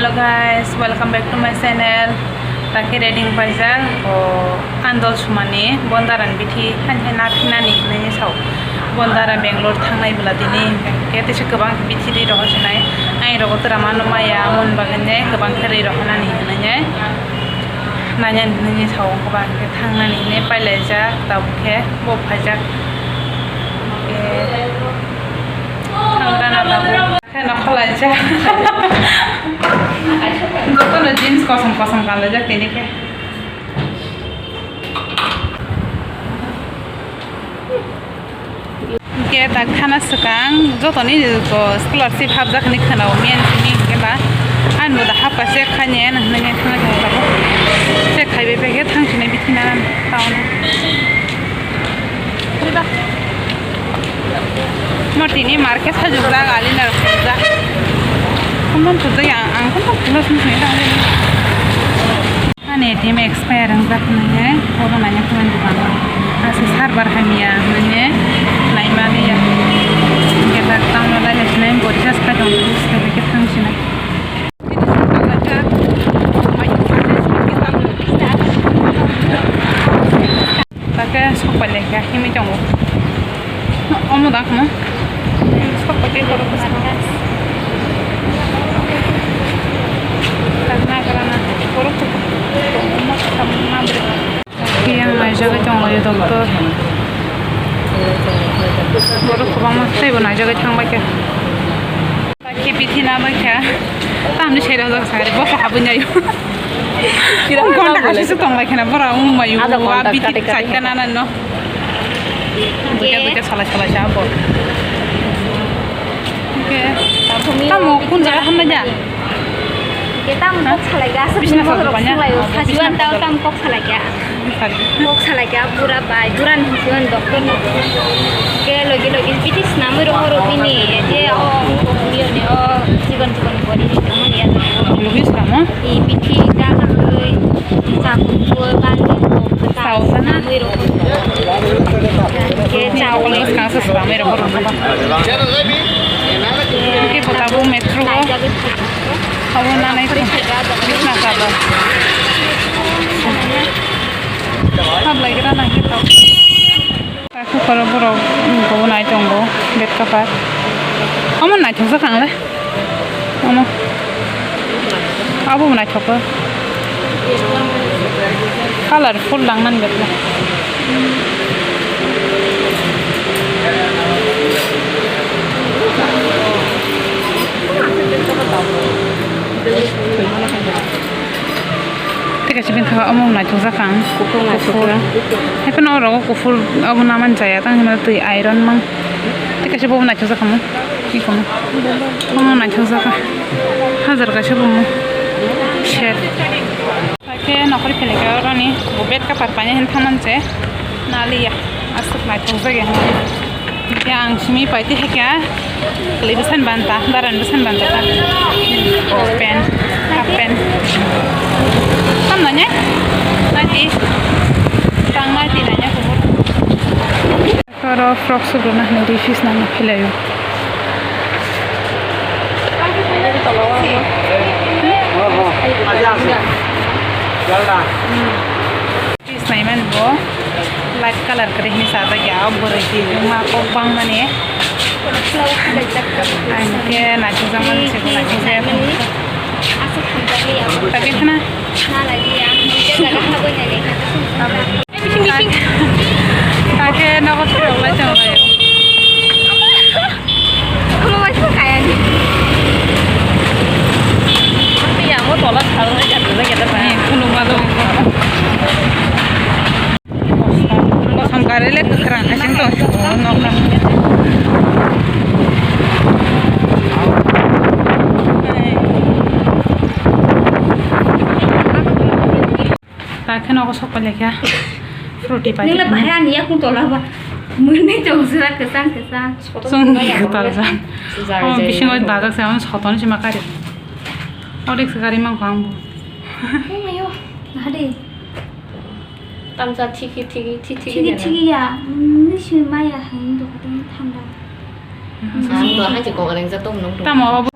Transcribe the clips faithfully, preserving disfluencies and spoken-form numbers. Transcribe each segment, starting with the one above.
Hello guys, welcome back to my channel. Taki ready paijak o andol sumani Bondara ni bithi, han hai na phinani hinwi sao. Bondara Bangalore thangnai bwla tini ke tesa kwbang bithi ri rohor sinai. Ai rogo tora mano maya mon bagane kwbang khe ri rohor nani hinwi nanya hinwi sao kwbang khe thangnani hinwi pailaijak tabuk khe bo phaijak. Ke thangrana tabuk. Khe nokolaijak. Jotono jeans kosom kosom kanlaijak tini khe. Hwnkhe tak thana swkang jotoni scholarship hapjak hinwi khwnao miyan simi hwnkhe ba. Ani bo da hapkha check khainai hinwi thangwi tongkha bo. Check khaibai bai khe thangsinai bithi nana town o. Mo tini market sajukjak, alina rok sujak. Kumbon sujak ya, ang kumbon kulo sung sung ya. Ani A T M expire wngjak hinwi, oro naina phano dukan o. Aswk server hamya hinwi naimani ya. Hwnkhe tak town o lai lai sinai, bo recharge khai tong, recharge khai bai khe thang sinai. Take sok pai lai kha, himwi tongo. Omo dang khe sok pai tei borok bwskango. Tak nagra na borok tongo, ma khamma bre. Yang naijagwi tongo, doctor. Borok kwbangma teibo naijagwi thang bai kha. Ki bithi na bai kha. Tamni sero jak sari bosa habwi nayo. Kira ghonta kha kaisa se tong lai khena bora um mayu. Adha ghonta wa bithi kate kate chaita khena. Nana no. Buja buja salai salai sa bo. Oke. Tamo kun jaga hamna ja. Ke tam kok salai ga. Bisna sa banya. Sajuan tau tam kok salai ga. Kok salai kha bura bai, bura ni hwnwi doctor ni. Ke logi logi bithi swnamwi rw oro bini je o, o, o, o, chikon chikon body ni tongmani ya. Logi swnamo? I bithi da hwnwi, chakun bo bangni. Sao sana? Swnamwi rw oro. Ke chao. Logi swnam sa swnamwi rw oro. Ke bota bo metro. Abo nanai bisna sabo. Hablai gra nang khe tok. Takhu koro borok bo nai tongo bed kapar. Omo naithok jak ang le. Omo. Abo bo naithok khe. Colorful lang nang bed le. Tei kaisa bini kha omo naithok jak ang. Kuphur naithok jak. Hai phano oro kuphur obo naman chaya tang hwnba twi iron mang. Tei kaisa bobo naithok jak omo. Ki komo? Omo naithok jak. Hajar kaisa bomo. Set. Hakhe nokhor philika oroni bo bed kapar paina hin thaman se naliya aswk naithok jagwi hwnwi. Hwnkhe ang simi paiti hakhe kwlwi bwsani banta, darani bwsani banta ta. Pant, half pant. Tam nanya? Naiti. Tang naiti nanya kubur. Oro frock subruna hinwi twi fis nangma philaio. Fis naimani bo light colour kwrwi hinwi sajak ya o bwrwi twi wngma kok bangmani. Ang khe naithokjakmani se bo naithokjak. Tabi khna. Bising, bising. Kake nogo thok lai tong lai. Omo bai kaya ni. Yang mo tola thang lai jat lai jat bai. Ni khuluma do. Kosong kare le kwkhwrang khaising tong. Nokha. Takhe nogo sok pailai kha. Fruity pai. Nungla bahai ani yakung tola ba. Mwnwi tong sura kwchang kwchang. Chwng kwtal ja. Jai, oh, jai, bisingo jai. Dajak se, ano sotoni se ma kari. Odik se kari mangkha ang bo. Oh my god. Hade. Tamsa thiki, thiki, thiki, thiki, thiki ya. Nisi maya hai do kotong thanda. Ang to hai je kok reng ja tong nung. Tamo obo.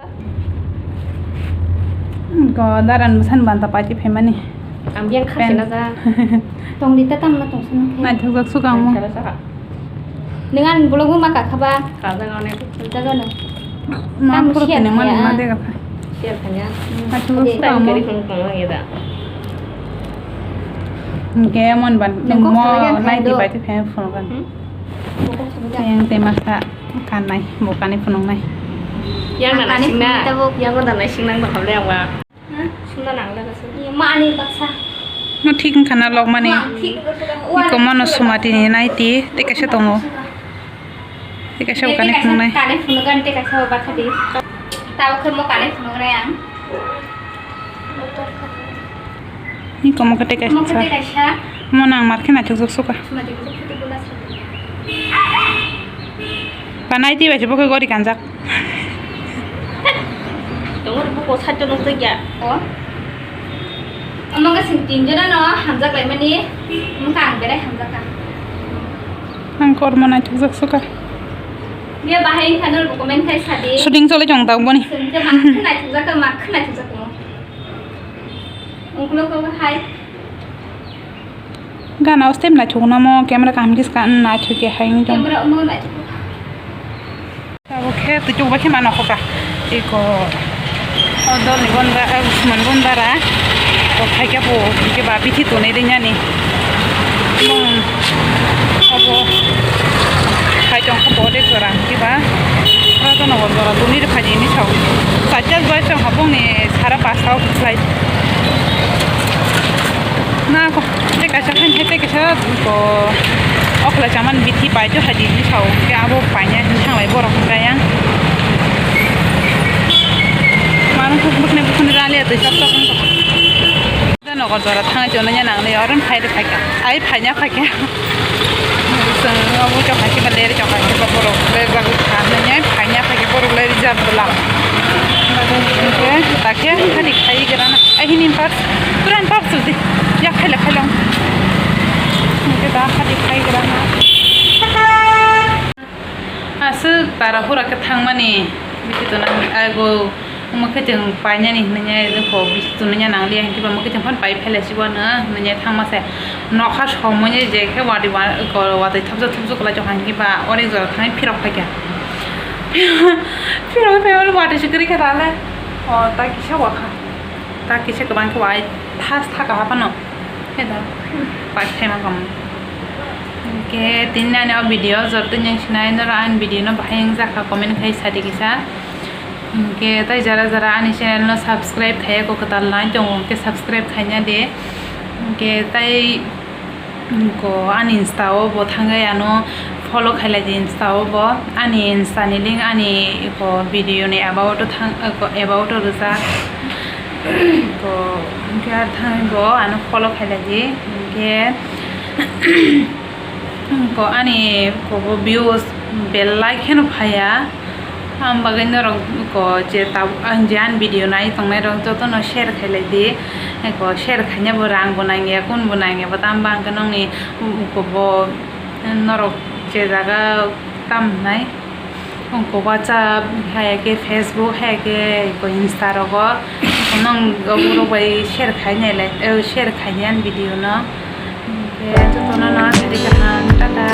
Go daran bwsan banta pachi phaimani. Ang yang khasi na ja. Tong di ta tam na tong sini. Naithok jak sukang mo. Khara saka. Dengan belum ma ka khaba. Ka ja ngone. Jaga na. Ma Tam puro siap tene mani ya. Ma de ka pha. Siap khanya. Naithok jak Tang sukang mo. Kari khung khung ya da. Hingke mon ban Nang kok mo sabai yang naiti kaya bai do. Te phaimani phone kan. Hmm? Yang te masa kanai, bo kani phunuknai. Yang na Ang kani naising na. Phunuknai tabuk. Yang na naising nang ba hable yang ba. Hmm? Sunda nang le kasu. Iya, ma ani baksa. No thik wngkha na lok mani. Ma, thik wngkha na. Iko mono sumati ni naiti, tei kaisa tongo. Tei kaisa bo Iya, kani tei kaisa phunuknai. Kani phunukgan tei kaisa bo baksa di. Tabuk khe mo kani phunuknai ang. Ni komo kete kaisa. Komo kete kaisa. Mo nang mar khe naithok jak suka. Suma de kisa photo bola sa. Panai ti bai se bo khe gori kanjak. Tongor buko sacho nokjak ya. O. Omo ga sing tin jona no hamjak lai mani. Mo kang berai hamjak ka. Ang kormo naithok jak suka. Dia bahai khano comment khai sadi. Shooting chole jong tang boni. Sing ke mak khna thujak ka mak khna thujak mo. Ungkulo ko hai. Gana o step naithok namo camera kaham khe ska naithok khe hai wng tong. Camera omo naithok. Abo khe twichuk bai khe mano khoka. Iko o dol ni bon ba, eh, Usman bon bara. O phaikya bo, hingke ba bithi tonwi ringyani. Bong abo phai tong kha bo de jora hingke ba. Raja Nagar jora tongwi rwkha ni hini sao. Chaita bai tong ha bongni sara pasta o khlai. Na ko, tei kaisa khain hai tei kaisa ko, o khlai chaman bithi pai to hai di hini sao. Hingke abo paina hini thanglai borok hingka yang. Mano khe bwkhwnai bwkhwnai rani atwi chap chap wngkha. Nogo jora thangwi tonwi ya nang le, oro phai rw phaikha. Ai phai ya phaikha. Chwng obo chokha se ba ler chokha se ba borok ler bagwi kha nanya phai ya phaikha borok ler jar bwla. Hwnkhe ta khe khani khai gra na. Ai hini pap, puran pap sudi. Ya khaila khaila. Hwnkhe ta khani khai gra na. Aswk tara hura khe thangmani, bisi tuna ago, omo khe chwng painani hinwi kho bisi tuna ya nang liya, hinkhe ba omo khe chwng phano pai phai lai si wano hinwi thangma se nokha somoni je khe wadi wa-, ko watwi thopjak thopjak kwlai tongkha, hinkhe ba onek jora thangwi phirok phaikha. Phirok phai watwi se kwrwi khe dale, o ta kisa wakha. Ta kisa kwbang khe wai thas thaka ha phano. Khe da, pai khaima kamo. Hinkhe tini ani o video joto tini sinai norok ani video no bahai wngjakha comment khai sadi kisa. Hinkhe tai jara jara ani channel no subscribe khaiya kok kwtal nai tongo hinkhe subscribe khaina de. Hinkhe tai Ko ani Insta o bo thangwi ano follow khailai di Insta o bo. Ani Insta ni link ani ko video ni about o thang, ko about o rijak. Ko hinkhe ar thangwi bo ano follow khailai di. Hinkhe ko ani ko bo views belai kheno phaiya. Ang bagwi norok ko je tab-, ang je ani video nai tongnai rok jotono share khailai di. Ko share khaina bo rang bo nangya, kun bo nangya, bo tamo bang khe nokni ko bo norok je jaga tam hinai ko WhatsApp hai khe Facebook hai khe ko Insta rogo nong borok bai share khainai lai, eh, share khainai ani video no. Hwnkhe jotono no asadi kaham, tata.